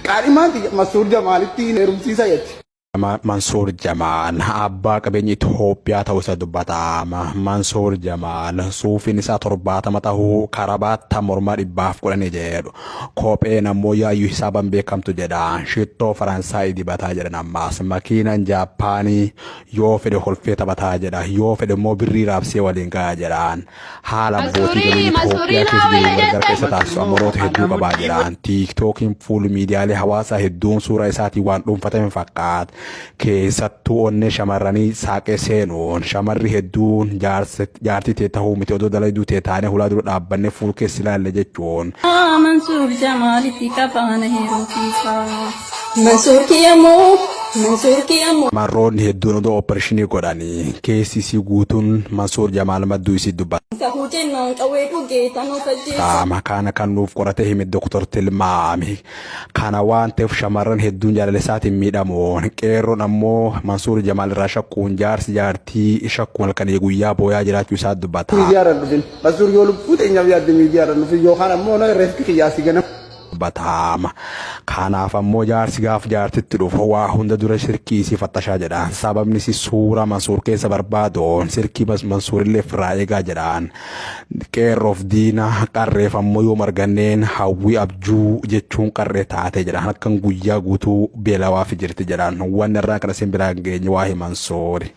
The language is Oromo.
Qaadhimaan tiyya Masuur Jamaalitti heerumsiisa jetti. Mansuur Jamaal abbaa qabeenya Itoophiyaa ta'uu isa dubbata. Mansuur Jamaal suufiin isaa 70 ta'uu karabaattaa mormaa 110 jedhu. Kopheen ammoo yaayyuu hisaaban beekamtu jedha. Shittoo Faransaayii dibataa jedhan ammaas. Makiinaan Jaappaanii yoo fedhe kolfee taphataa jedha. Yoo fedhe immoo birrii raabsee waliin ga'a jedhaan. Haala abbootii Masurii qabeenya masurii Itoophiyaa naa keessa wayya jiru gargar jette. keessa taasisu amaloota hedduu qabaa jedhaan. Tiiktookiin fuul miidiyaalee hawaasaa hedduun suuraa isaatiin waan dhuunfatame fakkaata. Keessattuu onnee shamarranii saaqee seenuun shamarri hedduun jaartii tee tahuu miti odoo dalayduu tee taanee hulaa dura dhaabbannee fuul keessa ilaalle jechuun. Mansuur Jamaalitti qabaana heerumsiisa. Mansuur kiyya moo Mansuur kiyya moo. Shamarroonni hedduun odoo oppareshinii godhanii keessi isii guutuun Mansuur Jamaal madduu isii dubbata. Tahuu jennaan qawwee dhugee tan of ajjeesa. Kana kan nuuf qoratee hime Dr. Tilmaami. Kana waan ta'eef shamarran hedduun jaalala isaatiin miidhamuun qeerroon ammoo Mansuur Jamaal irraa shakkuun jaarsi jaartii shakkuun halkanii guyyaa booyaa jiraachuu isaa dubbata. Miidiyaadhaan dhufin. Mansuur yoo lubbuu teenyaaf yaadde miidiyaadhaan dhufin yookaan ammoo na reeffi kiyyaa si ganama. Dubbata. Kanaaf ammoo jaarsi gaaf jaartitti dhufu waa hunda dura sirkii isii fattashaa jedha. Sababni isii suuraa Mansuur keessa barbaaduun sirkii Mansuurillee ofirraa eegaa jedhaan. Qeerroof diina qarreef ammoo yoom arganneen hawwii abjuu jechuun qarree taate jedha. Halkan guyyaa guutuu beelawaafi jirti jedhaan. Wanni irraa kana isin biraan geenye waa'ee Mansuuri.